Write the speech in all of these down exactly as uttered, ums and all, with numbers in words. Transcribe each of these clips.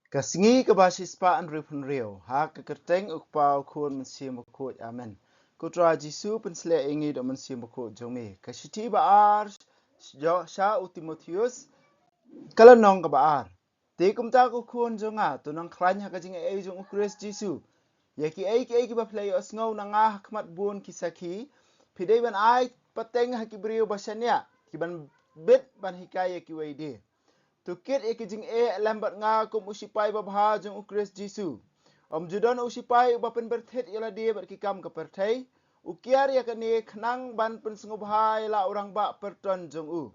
Ka sngi kaba shispah hynriewphew hynriew, ha ka kyrteng U Kpa, U Khun, Mynsiem Bakhuid. Amen. Ko Trai Jisu, pynshlur ïa ngi da U Mynsiem Bakhuid jong me. Ka shithi ba ar, sha, sha u Timotheus, ka lynnong kaba ar. Te kumta ko khun jong nga, to nang khlaiñ ha ka jingaiei jong U Khrist Jisu. Ïa kiei kiei kiba phi la ïohsngew na nga ha khmat bun ki sakhi, phi dei ban ai pateng ha ki briew ba shaniah, ki ban bit ban hikai ïa kiwei de. To kit ïa ki jingeh lem bad nga kum u sipai babha jong U Khrist Jisu. Ym ju don u sipai uba pynbyrthit ïa lade bad ki kam ka pyrthei, u kiar ïa kane khnang ban pynsngewbha ïa la u rangbah pyrton jong u.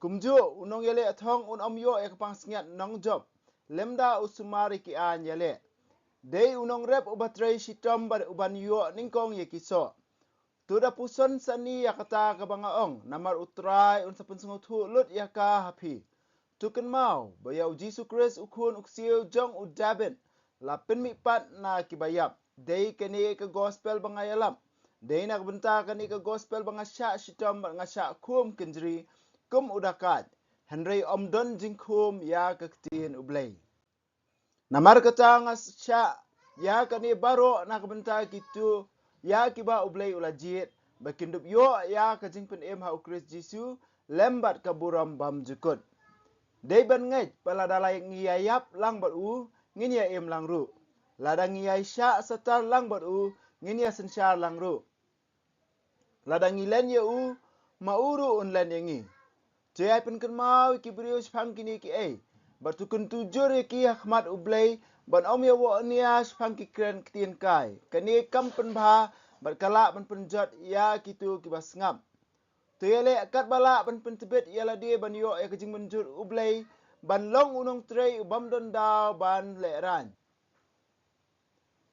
Kumjuh, u nongïaleh thong un ym ïoh ïa ka pansngiat nongjop, lymda u sumar ïa ki aiñ ïaleh. Dei u nongrep uba trei shitom bad uban ïoh nyngkong ïa ki soh. To da puson sani ïa kata kaba nga ong, namar U Trai un sa pynsngewthuh lut ïa ka ha phi. To kynmaw ba ïa U Jisu Khrist, U Khun U Ksiew jong u Dabid, la pynmihpat na kiba ïap. Dei kane ka gospel ba nga ïalap. Dei na ka bynta kane ka gospel ba nga shah shitom bad nga shah khum kynjri kum u dakaid. Hynrei ym don jingkhum ïa ka ktien U Blei. Namar kata nga shah ïa kane baroh na ka bynta kito ïa kiba U Blei u la jied, ba kin dup ïoh ïa ka jingpynim ha U Khrist Jisu lem bad ka burom bymjukut. Dei ban ngeit ba lada la ngi ïa ïap lang bad u, ngin ïa im lang ruh. Lada ngi ïa shah satar lang bad u, ngin ïa synshar lang ruh. Lada ngi len ïa u, ma u ruh un len ïa ngi. To ïai pynkynmaw ïa ki briew shaphang kine kiei, bad to kyntu jur ïa ki ha khmat U Blei, ban ym ïa woh nia shaphang ki kren ktien kai. Kane kam pynbha bad ka lah ban pynjot ïa kito kiba sngap. To ïaleh katba lah ban pyntbit ïa lade ban ïoh ïa ka jingmynjur U Blei, ban long u nongtrei u bym don daw ban lehraiñ.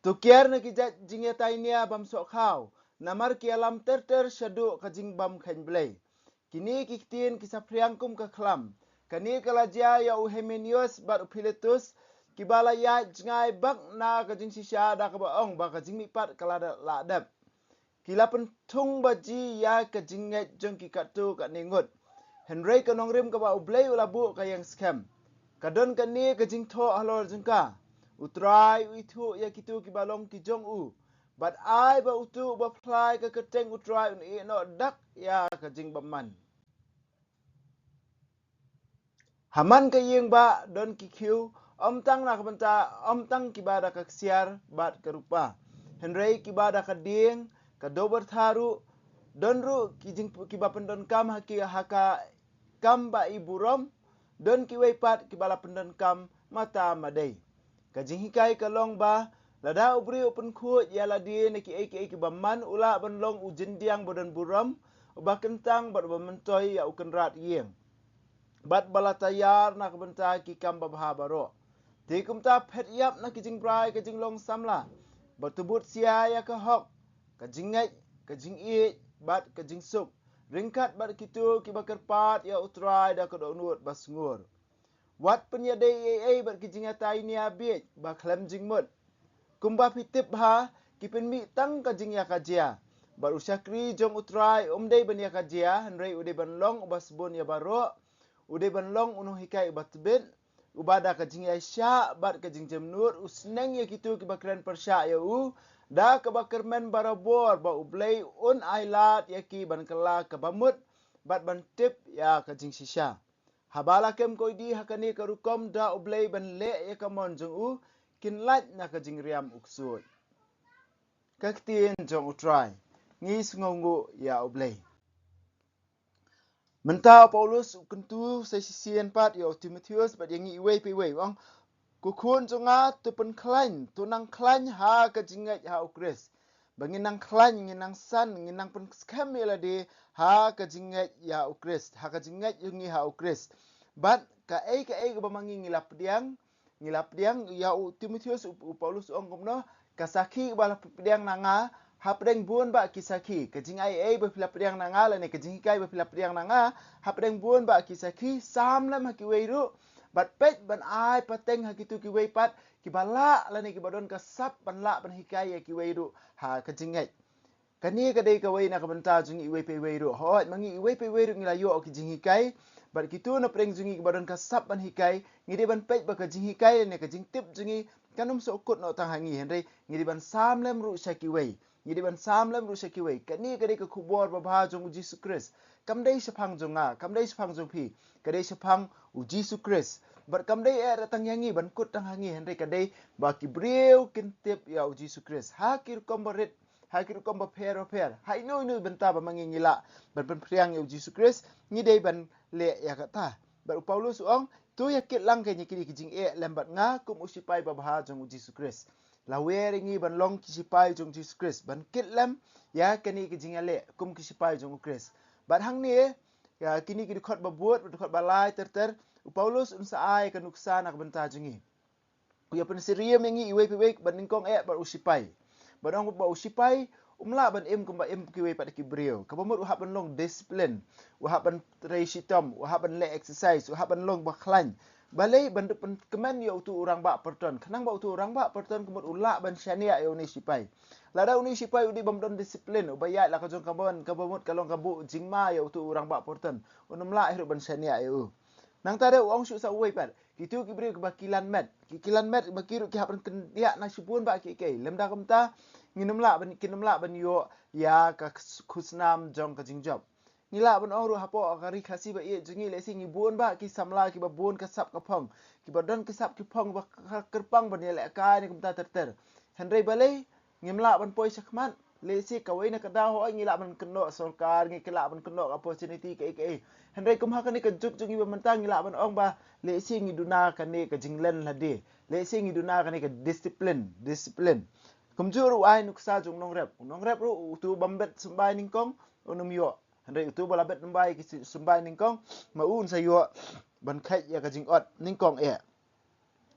To kiar na ki jait jingïatai nia bym sohkhaw, namar ki ïalam ter ter shaduh ka jingbymkheiñ Blei. Kine ki ktien ki saphriang kum ka khlam. Kane ka la jia ïa u Himenaeus bad u Philetus, kiba la ïaid jngai bak na ka jingshisha da kaba ong ba ka jingmihpat ka la da lah dep. Ki la pynthung baji ïa ka jingngeit jong ki katto katne ngut. Hynrei ka nongrim kaba U Blei u la buh ka ïeng skhem. Ka don kane ka jingthoh halor jong ka. U Trai u ithuh ïa kito kiba long ki jong u. Bad ai ba uto uba phla ïa ka kyrteng U Trai un ïehnoh dak ïa ka jingbymman. Ha man ka ïing ba don ki khiew, ym tang na ka bynta, ym tang kiba da ka ksiar bad ka rupa, hynrei kiba da ka dieng, ka dober tharu, don ruh ki jing kiba pyndonkam ha ki ha ka kam ba i burom, don kiwei pat kiba la pyndonkam mata madei. Ka jinghikai ka long ba, lada u briew u pynkhuid ïa lade na kiei kiei kiba man, u lah ban long u jyndiang ba don burom, uba kyntang bad uba myntoi ïa u kynrad ïing, bad ba la taiar na ka bynta ki kam babha baroh. Te kumta phet ïap na ki jingbrai ka jinglong samla, bad to bud sia ïa ka hok, ka jingngeit, ka jingïeit bad ka jingsuk, ryngkat bad kito kiba kyrpad ïa U Trai da ka dohnud ba sngur. Wat pynïadei ei ei bad ki jingïatai nia bieit ba khlem jingmut. Kumba phi tip bha, ki pynmih tang ka jingïakajia. Bad u shakri jong U Trai um dei ban ïakajia, hynrei u dei ban long uba sbun ïa baroh, u dei ban long u nonghikai uba tbit, uba da ka jingïaishah bad ka jingjemnud u sneng ïa kito kiba kren pyrshah ïa u, da kaba kyrmen barabor ba U Blei un ailad ïa ki ban kylla kaba mut bad ban tip ïa ka jingshisha. Haba la kem koidi ha kane ka rukom, da U Blei ban leh ïa ka mon jong u, kin lait na ka jingriam u ksuid. Ka ktien jong U Trai. Ngi sngewnguh ïa U Blei. Mynta u Paulus u kyntu sa shisien pat ïa u Timotheus bad ïa ngi iwei pa iwei, u ong, ko khun jong nga, to pynkhlaiñ, to nang khlaiñ ha ka jingngeit ha U Khrist. Ba ngin nang khlaiñ, ngin nang san, ngin nang pynskhem ïa lade ha ka jingngeit ïa U Khrist, ha ka jingngeit jong ngi ha U Khrist. Bad kaei kaei kaba ma ngi ngi la pdiang, ngi la pdiang, ïa u Timotheus, u, u Paulus u ong kumno, ka sakhi ba la pdiang na nga, hapdeng bun bah ki sakhi, ka jingaiei ba phi la pdiang na nga, lane ka jinghikai ba phi la pdiang na nga, hapdeng bun bah ki sakhi, sam lem ha kiwei ruh, bad peit ban ai pateng ha kito kiwei pat, kiba lah, lane kiba don ka sap ban lah ban hikai ïa kiwei ruh ha ka jingngeit. Kane ka dei kawei na ka bynta jong ngi iwei pa iwei ruh. Hooid, ma ngi iwei pa iwei ruh ngi la ïoh ki jinghikai. Bad kito na pdeng jong ngi kiba don ka sap ban hikai, ngi dei ban peit ba ka jinghikai ne ka jingtip jong ngi kan ym shu kut noh tang ha ngi, hynrei ngi dei ban sam lem ruh sha kiwei. Ngi dei ban sam lem ruh sha kiwei. Kane ka dei ka khubor babha jong u Jisu Khrist. Kam dei shaphang jong nga, kam dei shaphang jong phi. Ka dei shaphang u Jisu Khrist. Bad kam dei eh tang ïa ngi ban kut tang ha ngi, hynrei ka dei ba ki briew kin tip ïa u Jisu Khrist ha ki rukom barit, ha ki rukom bapher bapher, ha ino ino i bynta ba ma ngi ngi lah ban pynphriang ïa u Jisu Khrist, ngi dei ban leh ïa kata. Bad u Paulus u ong, to ïa kit lang kane kine ki jingeh lem bad nga kum u sipai babha jong u Jisu Khrist. La wer ïa ngi ban long ki sipai jong u Jisu Khrist, ban kit lem ïa kane ki jingïaleh kum ki sipai jong u Khrist. Bad hangne, ïa kine ki dkhot ba bud, dkhot ba lai ter ter, u Paulus un sa ai ka nuksa na ka bynta jong ngi. U ïa pynsyriem ïa ngi iwei pa iwei, bad nyngkong eh bad u sipai. Bad ong ba u sipai um lah ban im kumba im kiwei pat ki briew. Kaba mut u hap ban long discipline, u hap ban trei shitom, u hap ban leh exercise, u hap ban long ba khlaiñ. Balei? Ban da pynkmen ïa uto u rangbah pyrton. Khnang ba uto u rangbah pyrton ka mut u lah ban shaniah ïa une u sipai. Lada une u sipai u dei bym don discipline, uba ïaid la ka jong ka mon, kaba mut ka long ka buh jingma ïa uto u rangbah pyrton, un ym lah hi ruh ban shaniah ïa u. Nangta de u ong shuh sa uwei pat, kito ki briew kiba kilan met, ki kilan met ba ki ruh ki hap ban kyndiah na shibun ba kiei kiei. Lymda kumta, ngin ym lah ban, kin ym lah ban ïoh ïa ka khus-, khusnam jong ka jingjop. Ngi lah ban ong ruh hapoh ka ri Khasi ba ïeit jong ngi, lehse ngi bun ba ki samla kiba bun ka sap ka phong, kiba don ka sap ki phong ba ka kyrpang ban ïalehkai ne kumta ter ter. Hynrei balei ngim lah ban poi shakhmat? Lehse kawei na ka daw hooid ngi lah ban kynnoh sorkar, ngi lah ban kynnoh opportunity kaei kaei. Hynrei kum ha kane ka juk jong ngi ba mynta ngi lah ban ong ba lehse ngi duna kane ka jinglen lade, lehse ngi duna kane ka discipline, discipline. Kumjuh ruh ai nuksa jong u nongrep, u nongrep ruh uto bym bet symbai nyngkong un ym ïoh. Hynrei uto ba la bet symbai ki si-, symbai nyngkong, ma u un sa ïoh ban kheit ïa ka jingot nyngkong eh.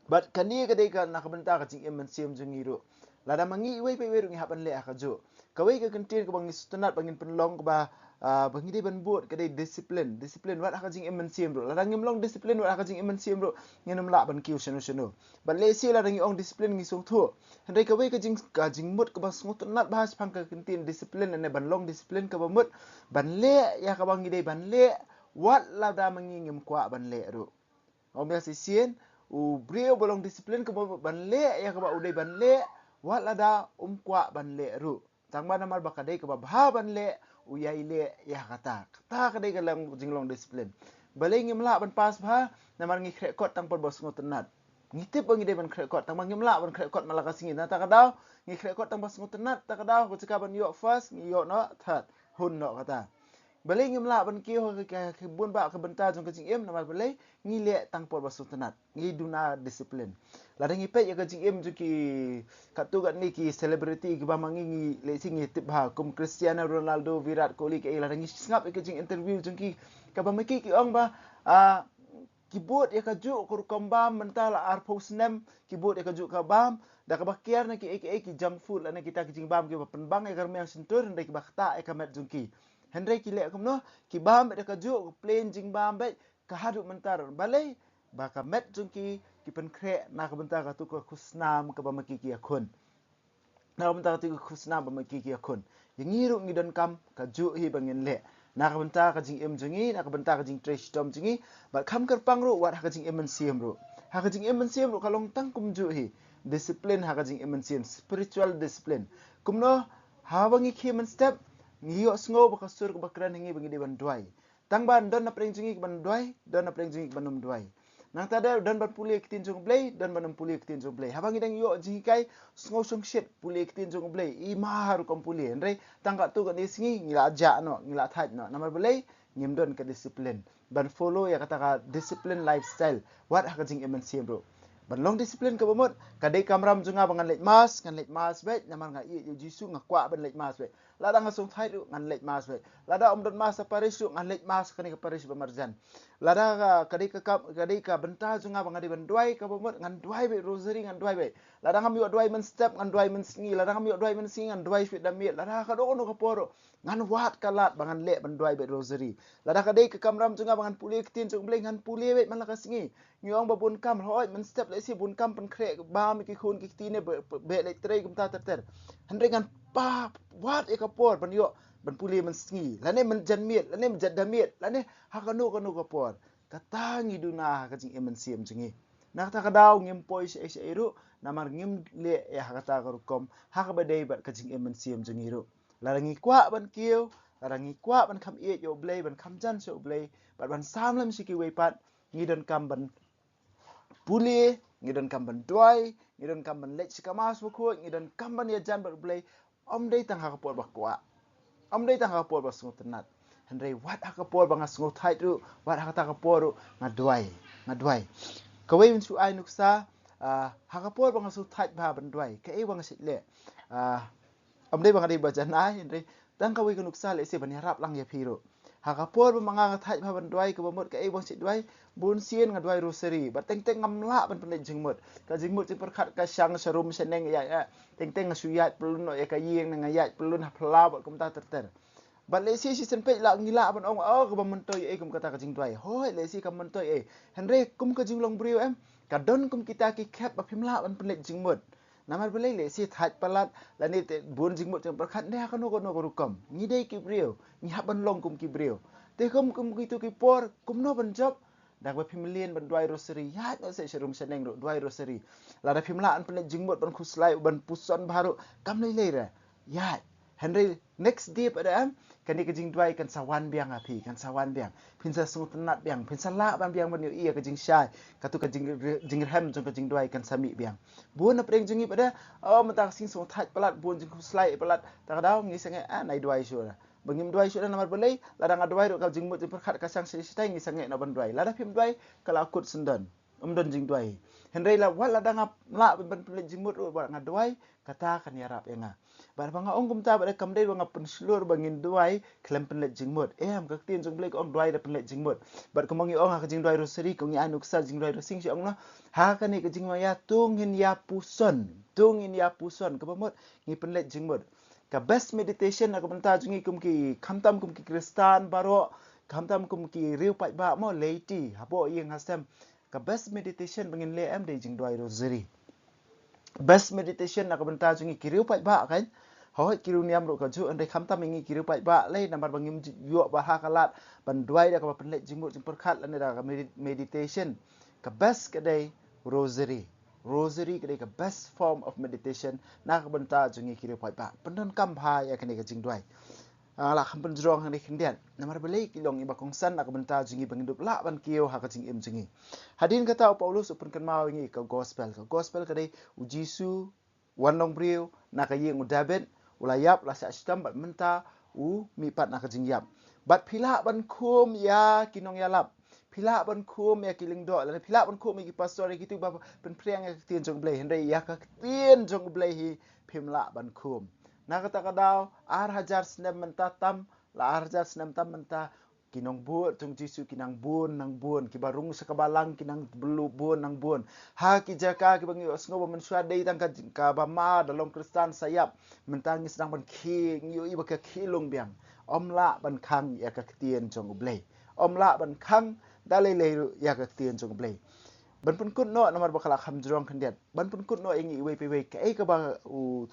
Bad kane ka dei ka na ka bynta ka jingim mynsiem jong ngi ruh. Lada ma ngi iwei pa iwei ruh ngi hap ban leh ha kajuh. Kawei ka kyntien kaba ngi sngewtynnat ba ngin pynlong kaba, ah, ba ngi dei ban bud ka dei discipline. Discipline wat ha ka jingim mynsiem ruh. Lada ngim long discipline wat ha ka jingim mynsiem ruh, ngin ym lah ban kiew shano shano. Bad lehse lada ngi ong discipline ngi sngewthuh. Hynrei kawei ka jing, ka jingmut kaba sngewtynnat bha shaphang ka kyntien discipline ne ban long discipline kaba mut ban leh ïa kaba ngi dei ban leh wat lada ma ngi ngim kwah ban leh ruh. Ong biang shisien, u briew ba long discipline kaba mut ban leh ïa kaba u dei ban leh wat lada um kwah ban leh ruh. Tangba namar ba ka dei kaba bha ban leh, u ïai leh ïa kata. Kata ka dei ka long, jinglong discipline. Balei ngim lah ban pass bha? Namar ngi khreh kot tang por ba sngewtynnat. Ngi tip ba ngi dei ban khreh kot, tangba ngim lah ban khreh kot man la ka sngi. Na kata ka daw ngi khreh kot tang ba sngewtynnat, kata ka daw ka jaka ban ïoh first ngi ïoh noh third, hun noh kata. Balei ngim lah ban kiew ha ka, ka, ka bun ba ka bynta jong ka jingim, namar balei? Ngi leh tang por ba sngewtynnat. Ngi duna discipline. Lada ngi peit ïa ka jingim jong ki katto katne ki celebrity kiba ma ngi ngi lehse ngi tip bha kum Cristiano Ronaldo, Virat Kohli kaei, lada ngi sngap ïa ka jing interview jong ki kaba ma ki ki ong ba, ah, ki bud ïa kajuh ka rukom bam mynta la arphew snem, ki bud ïa kajuh ka bam da kaba kiar na kiei kiei ki junk food lane kita ki jingbam kiba pynbang ïa ka rmiang shyntur, hynrei kiba ktah ïa ka met jong ki. Hynrei ki leh kumno? Ki bam beit da kajuh ka plain jingbam beit, ka haduh mynta ruh. Balei? Ba ka met jong ki ki pynkhreh na ka bynta kato ka khusnam kaba ma ki ki ïakhun. Na ka bynta kato ka khusnam ba ma ki ki ïakhun. Ïa ngi ruh ngi donkam kajuh hi ba ngin leh na ka bynta ka jingim jong ngi, na ka bynta ka jingtrei shitom jong ngi. Bad kham kyrpang ruh wat ha ka jingim mynsiem ruh. Ha ka jingim mynsiem ruh ka long tang kumjuh hi. Discipline ha ka jingim mynsiem, spiritual discipline. Kumno? Haba ngi khie mynstep ngi ïohsngew ba ka sur kaba kren ha ngi ba ngi dei ban duwai. Tang ban don na pdeng jong ngi ban duwai, don na pdeng jong ngi ban ym duwai. Nangta de don ban pule ktien jong U Blei, don ban ym pule ktien jong U Blei. Haba ngi dang ïoh jinghikai, sngew shongshit pule ktien jong U Blei, i ma ha rukom pule. Hynrei tang katto katne sngi ngi la jah noh, ngi la thait noh. Namar balei? Ngim don ka discipline ban follow ïa kata ka discipline lifestyle wat ha ka jingim mynsiem ruh. Ban long discipline kaba mut ka dei kamram jong nga ba ngan leit mass, ngan leit mass beit namar nga ïeit ïa U Jisu, nga kwah ban leit mass beit. Lada nga sngewthait ruh ngan leit mass beit. Lada ym don mass ha parish ruh ngan leit mass kane ka parish ba marjan. Lada ka, ka dei ka, ka, ka dei ka bynta jong nga ba nga dei ban duwai kaba mut, ngan duwai beit rosary, ngan duwai beit. Lada ngam ïoh duwai mynstep ngan duwai mynsngi, lada ngam ïoh duwai mynsngi ngan duwai shibit da miet, lada ka dei kano ka por ruh ngan wad ka lad ba ngan leh ban duwai beit rosary. Lada ka dei ka kamram jong nga ba ngan pule ktien jong U Blei ngan pule beit man la ka sngi. Ngi ong ba bun kam, hooid mynstep lehse bun kam pynkhreh bam ïa ki khun ki kti ne beh, beh leit trei kumta ter ter. Hynrei ngan pa wad ïa ka por ban ïoh ban pule mynsngi lane mynjan miet lane mynjan da miet lane ha kano kano ka por. Kata ngi duna ha ka jingim mynsiem jong ngi. Na kata ka daw ngim poi shaei shaei ruh, namar ngim leh ïa ha kata ka rukom, ha kaba dei bad ka jingim mynsiem jong ngi ruh. Lada ngi kwah ban kiew, lada ngi kwah ban kham ïeit ïa U Blei, ban kham jan sha U Blei, bad ban sam lem sha kiwei pat, ngi donkam ban pule, ngi donkam ban duwai, ngi donkam ban leit sha ka Mass Bakhuid, ngi donkam ban ïajan bad U Blei, ym dei tang ha ka por ba kwah. Ym dei tang ha ka por ba sngewtynnat. Hynrei wat ha ka por ba nga sngewthait ruh, wat ha kata ka por ruh, nga duwai, nga duwai. Kawei ban shu ai nuksa, ah, ha ka por ba nga sngewthait bha ban duwai, kaei ba nga shait leh. Ah, ym dei ba nga dei ba janai, hynrei tang kawei ka nuksa lehse ban ïarap lang ïa phi ruh. Ha ka por ba ma nga nga thait bha ban duwai, kaba mut kaei ba nga shait duwai, bun sien nga duwai rosary, bad teng teng ngam lah ban pynleit jingmut. Ka jingmut jingpyrkhat ka shang sharum shaneng ïa, ïa. Teng teng nga shu ïaid pyllun noh ïa ka ïing, nga ïaid pyllun ha phyllaw bad kumta ter ter. Bad lehse shisien peit lah ngi lah ban ong, oh, kaba myntoi ei kum kata ka jingduwai. Hooid, lehse kam myntoi ei. Hynrei kum ka jinglong briew em, ka don kum kita ki khep ba phim lah ban pynleit jingmut. Namar balei? Lehse thait palat, lane te bun jingmut jingpyrkhat ne ha kano kano ka rukom. Ngi dei ki briew, ngi hap ban long kum ki briew. Te kum, kum kito ki por, kumno ban jop? Da kaba phim lien ban duwai rosary, ïaid noh seh sharum shaneng ruh duwai rosary. Lada phim lah ban pynleit jingmut, ban khuslai, ban puson bha ruh, kam lei lei re. Ïaid. Hynrei next day pat em, kane ka jingduwai kan sa wan biang ha phi, kan sa wan biang. Phin sa sngewtynnat biang, phin sa lah ban biang ban ïohi ïa ka jingshai. Kato ka jingre-, jingrhem jong ka jingduwai kan sa mih biang. Bun na pdeng jong ngi pat de, oh, mynta ka sngi sngewthait palat, bun jingkhuslai palat. Ta ka daw ngi sangeh, ah, nai duwai shuh. Ba ngim duwai shuh namar balei, lada nga duwai ruh ka jingmut jingpyrkhat ka shang shatai shatai, ngi sangeh noh ban duwai. Lada phim duwai, ka la kut syndon. Ym don jingduwai. Hynrei la wat lada nga lah ban, ban pynleit jingmut ruh ba nga duwai, kata kan ïarap ïa nga. Bad ba nga ong kumta bad kam dei ba nga pynshlur ba ngin duwai khlem pynleit jingmut. Em, ka ktien jong U Blei ka ong duwai da pynleit jingmut. Bad kumba ngi ong ha ka jingduwai rosary, ka ong ïa nuksa jingduwai rosary shu ong noh. Ha kane ka jingduwai ïa to ngin ïa puson. To ngin ïa puson. Kaba mut ngi pynleit jingmut. Ka best meditation na ka bynta jong ngi kum ki, khamtam kum ki Khristan baroh, khamtam kum ki riew paidbah mo, laity, hapoh ïing ha sem. Ka best meditation ba ngin leh em dei jingduwai rosary. Best meditation na ka bynta jong ngi ki riew paidbah kan. Hooid ki riewniam ruh ka juh, hynrei khamtam ïa ngi ki riew paidbah lei namar ba ngim ju-, ïoh ba ha ka lad ban duwai da kaba pynleit jingmut jingpyrkhat lane da ka medi-, meditation. Ka best ka dei rosary. Rosary ka dei ka best form of meditation na ka bynta jong ngi ki riew paidbah. Pyndonkam bha ïa kane ka jingduwai. Ah, la kham pynjrong hangne khyndiat. Namar balei ki long iba kongsan na ka bynta jong ngi ba ngin dup lah ban kiew ha ka jingim jong ngi. Hadien kata u Paulus u pynkynmaw ïa ngi ka gospel. Ka gospel ka dei u Jisu, wan long briew, na ka ïing u David, u la ïap, la shah shitom, bad mynta u mih pat na ka jingïap. Bad phi lah ban khum ïa ki nongïalap. Phi lah ban khum ïa ki lyngdoh, lane phi lah ban khum ïa ki pastor, ïa kitu ba pynphriang ïa ka ktien jong U Blei, hynrei ïa ka ktien jong U Blei hi phim lah ban khum. Na kata ka daw, ar hajar snem mynta tam, la ar hajar snem tam mynta, ki nongbud jong Jisu ki nang bun, nang bun, kiba rung sha ka balang ki nang blu-, bun, nang bun. Ha ki jaka kiba ngi ïohsngew ba mynshuwa dei tang ka, kaba ma da long Khristan sa ïap, mynta ngi sdang ban khie, ngi ïohi ba ka khie lung biang. Ym lah ban khang ïa ka ktien jong U Blei. Ym lah ban khang da lei lei ruh ïa ka ktien jong U Blei. Ban pynkut noh namar ba ka la kham jrong khyndiat. Ban pynkut noh ïa ngi iwei pa iwei kaei kaba u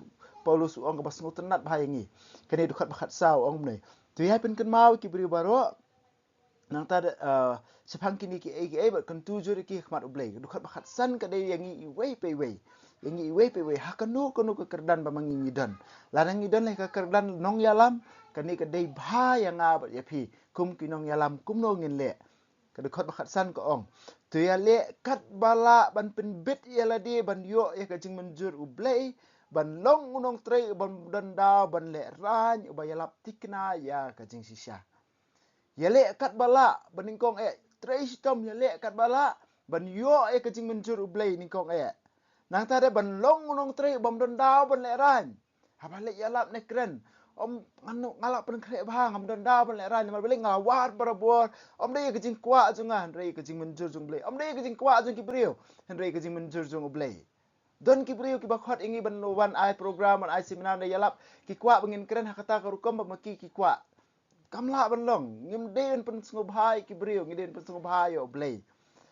Paulus u ong kaba sngewtynnat bha ïa ngi. Kane dkhot ba khatsaw u ong kumne. To ïai pynkynmaw ïa ki briew baroh. Nangta, eh, shaphang kine kiei kiei bad kyntu jur ïa ki ha khmat U Blei. Dkhot ba khatsan ka dei ïa ngi iwei pa iwei. Ïa ngi iwei pa iwei ha kano kano ka kyrdan ba ma ngi ngi don. Lada ngi don ha ka kyrdan nongïalam, kane ka dei bha ïa nga bad ïa phi. Kum ki nongïalam kumno ngin leh. Ka dkhot ba khatsan ka ong. To ïaleh katba lah ban pynbit ïa lade ban ïoh ïa ka jingmynjur U Blei, ban long u nongtrei uba don daw ban lehraiñ, uba ïalap thikna ïa ka jingshisha. Ïaleh katba lah, ba nyngkong eh, trei shitom ïaleh katba lah ban ïoh ïa ka jingmynjur U Blei nyngkong eh. Nangta de ban long u nongtrei ubym don daw ban lehraiñ. Haba leit ïalap ne kren. Ym, nga la pynkhreh bha, ngam don daw ban lehraiñ namar balei, nga la wad barabor. Ym dei ïa ka jingkwah jong nga, hynrei ïa ka jingmynjur jong U Blei. Ym dei ïa ka jingkwah jong ki briew, hynrei ïa ka jingmynjur jong U Blei. Don ki briew kiba khot ïa ngi ban, ban ai program, ban ai seminar, ban ïalap. Ki kwah ba ngin kren ha kata ka rukom ba ma ki ki kwah. Kam lah ban long, ngim dei ban pynsngewbha ïa ki briew, ngi dei ban pynsngewbha ïa U Blei.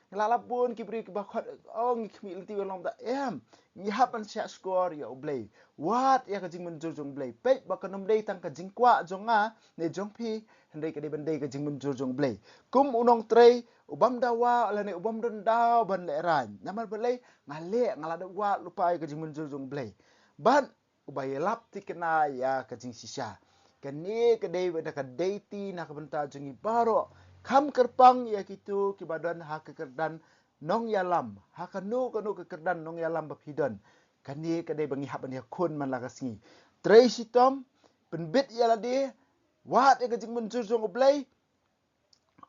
Ngi la lap bun ki briew kiba khot, oh, ngi khmih lynti ban long da em. Ngi hap ban shah shkor ïa U Blei. Wat ïa ka jingmynjur jong U Blei. Peit ba kan ym dei tang ka jingkwah jong nga ne jong phi, hynrei ka dei ban dei ka jingmynjur jong U Blei. Kum u nongtrei u bym dawa lane u bym don daw ban lehraiñ. Namar balei? Nga leh, nga la da wad lypa ïa ka jingmynjur jong U Blei. Bad uba ïalap thikna ïa ka jingshisha. Kane ka dei ba da ka dei ti na ka bynta jong ngi baroh. Kham kyrpang ïa kito kiba don ha ka kyrdan nongïalam, ha kano kano ka kyrdan nongïalam ba phi don. Kane ka dei ba ngi hap ban ïakhun man la ka sngi. Trei shitom, pynbit ïa lade, wad ïa ka jingmynjur jong U Blei,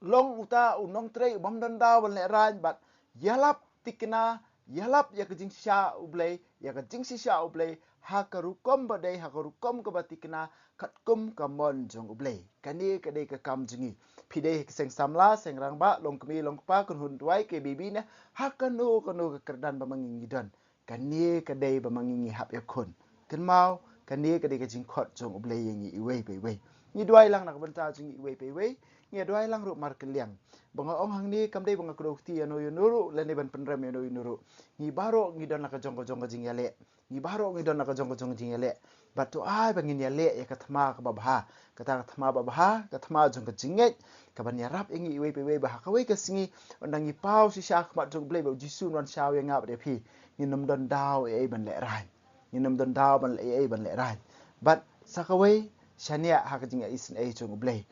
long uta u nongtrei u bym don daw ban lehraiñ bad ïalap thikna, ïalap ïa ka jingshisha U Blei, ïa ka jingshisha U Blei, ha ka rukom ba dei, ha ka rukom kaba thikna, katkum ka mon jong U Blei. Kane ka dei ka kam jong ngi. Phi dei ha ka seng samla, seng rangbah, long kmie, long kpa, kynhun duwai, K B B ne, ha kano kano ka kyrdan ba ma ngi ngi don. Kane ka dei ba ma ngi ngi hap ïakhun. Kynmaw, kane ka dei ka jingkhot jong U Blei ïa ngi iwei pa iwei. Ngi duwai lang na ka bynta jong ngi iwei pa iwei. Ngi duwai lang ruh markylliang. Ba nga ong hangne kam dei ba nga kdew kti ïano ïano ruh lane ban pynrem ïano ïano ruh. Ngi baroh ngi don la ka jong ka jong ka jingïaleh. Ngi baroh ngi don la ka jong ka jong ka jingïaleh. Bad to ai ba ngin ïaleh ïa ka thma kaba bha. Kata ka thma ba bha, ka thma jong ka jingngeit, kaban ïarap ïa ngi iwei pa iwei ba ha kawei ka sngi, ynda ngi paw shisha ha khmat jong U Blei ba U Jisu un wan shaw ïa nga bad ïa phi. Ngin ym don daw ei ei ban lehraiñ. Ngin ym don daw ban ei ei ban lehraiñ. Bad sa kawei, shaniah ha ka jingisynei jong U Blei.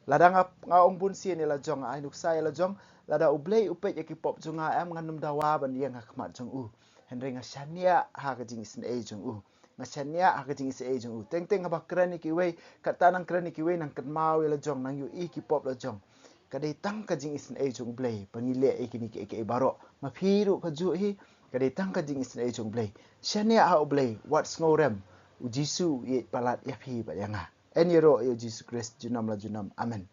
Lada nga, nga ong bun sien ïa la jong, nga ai nuksa ïa la jong, lada U Blei u peit ïa ki pop jong nga em, ngan ym dawa ban ïeng ha khmat jong u. Hynrei nga shaniah ha ka jingisynei jong u. Nga shaniah ha ka jingisynei jong u. Teng teng haba kren ïa kiwei, kata nang kren ïa kiwei, nang kynmaw ïa la jong, nang ïohi ki pop la jong. Ka dei tang ka jingisynei jong U Blei ba ngi leh ïa kine kiei kiei baroh. Ma phi ruh kajuh hi, ka dei tang ka jingisynei jong U Blei. Shaniah ha U Blei, wat sngewrem. U Jisu u ïeit palat ïa phi bad ïa nga. Yn ïaroh ïa U Jisu Khrist junom la junom. Amen.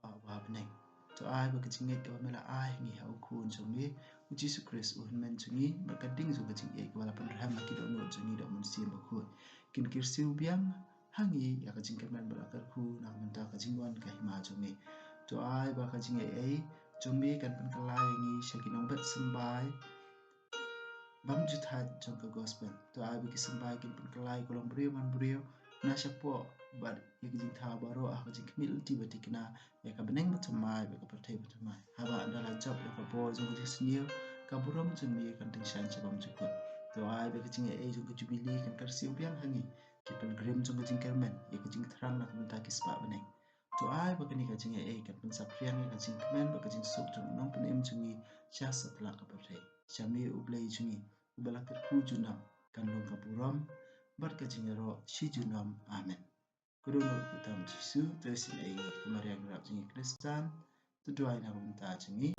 Ko Kpa uba ha bneng, to ai ba ka jingngeit kaba me la ai ha ngi ha u Khun jong me U Jisu Khrist u hynmen jong ngi, bad ka ding jong ka jingïeit kaba la pynrhem ha ki dohnud jong ngi da u Mynsiem Bakhuid, kin kyrsiew biang ha ngi ïa ka jingkyrmen bad la kyrkhu na ka bynta ka jingwan ka hima jong me. To ai ba ka jingaiei jong me kan pynkylla ïa ngi sha ki nongbet symbai bymjukthait jong ka gospel. To ai ba ki symbai kin pynkylla ïa ka longbriew manbriew na shapoh bad ïa ki jingthaw baroh ha ka jingkhmih lynti ba thikna ïa ka bneng ba thymmai bad ka pyrthei ba thymmai. Haba ynda la jop ïa ka bor jong ka jingsniew, ka burom jong me kan tyngshaiñ sha bymjukut. To ai ba ka jingaiei jong ka jubili kan kyrsiew biang ha ngi, ki pilgrim jong ka jingkyrmen ïa ka jingthrang na ka bynta ki spah bneng. To ai ba kane ka jingaiei kan pynsaphriang ïa ka jingkmen bad ka jingsuk jong u Nongpynim jong ngi sha satlak ka pyrthei. Sha me U Blei jong ngi uba la kyrkhu junom, kan long ka burom bad ka jingïaroh shi junom. Amen. Ka dohnud kyrteng U Jisu, to isynei ïa ngi. Ka Maria nongrep jong ngi Khristan, to duwai na ka bynta jong ngi.